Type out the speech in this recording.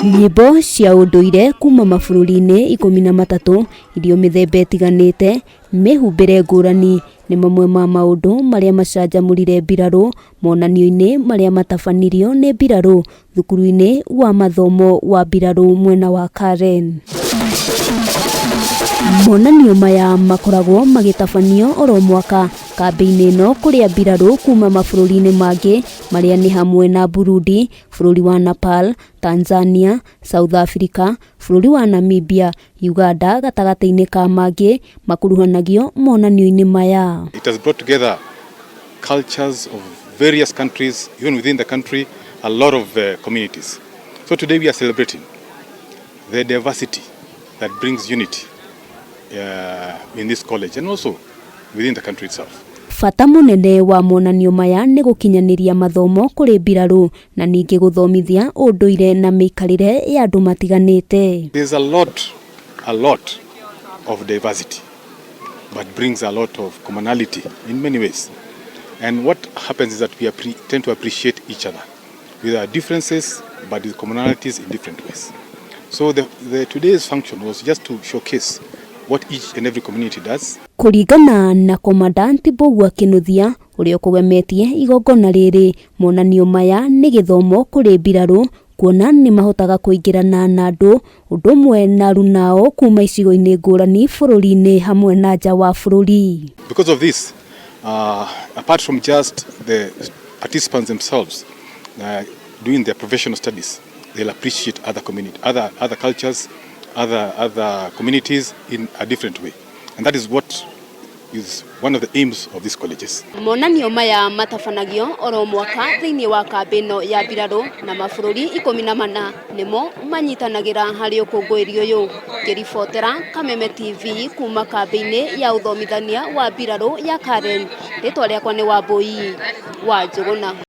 Nyĩmbo cia ũndũire kuma mabũrũri-inĩ 13, irio mĩthemba ĩtiganĩte, mĩhumbĩre ngũrani nĩ mamwe ma maũndũ marĩa macanjamũrire mbirarũ monanio-inĩ marĩa matabanirio nĩ mbirarũ thukuru-inĩ wa mathomo wa mbirarũ mwena wa Karen. Monanio maya makoragwo magĩtabanio oro mwaka kambĩ-inĩ ĩno kũrĩa mbirarũ kuma mabũrũri-inĩ mangĩ marĩa nĩ hamwe na Burundi, bũrũri wa Nepal, Tanzania, South Africa, bũrũri wa Namibia, Uganda gatagatĩ-inĩ ka mangĩ makuruhanagio monanio-inĩ maya. It has brought together cultures of various countries, even within the country, a lot of communities. So today we are celebrating the diversity that brings unity in this college and also within the country itself. Bata mũnene wa monanio maya nĩ gũkinyanĩria mathomo kũrĩ mbirarũ na ningĩ gũthomithia ũndũire na mĩikarĩre ya andũ matiganĩte. There's a lot of diversity, but brings a lot of commonality in many ways. And what happens is that we tend to appreciate each other with our differences, but with commonalities in different ways. So the today's function was just to showcase what each and every community does. Kũringana na Commandant Mbugua Kinuthia ũrĩa ũkũgemetie igongona rĩrĩ, monanio maya nĩ gĩthomo kũrĩ mbirarũ kuona nĩ mahotaga kũingĩrana na andũ ũndũ ũmwe na arunao kuma icigo-inĩ ngũrani bũrũri-inĩ hamwe na nja wa bũrũri. Because of this, apart from just the participants themselves doing their professional studies, they'll appreciate other community, other cultures, other communities in a different way. And that is what is one of the aims of these colleges. Monanio maya matabanagio oro mwaka thĩinĩ wa kambĩ ĩno ya mbirarũ na mabũrũri 14 nĩmo manyitanagĩra harĩ ũkũngũĩri ũyũ. Ngĩribotera Kameme TV kuma kambĩ-inĩ ya ũthomithania wa mbirarũ ya Karen, rĩtwa rĩakwa nĩ Wambui wa Njũgũna.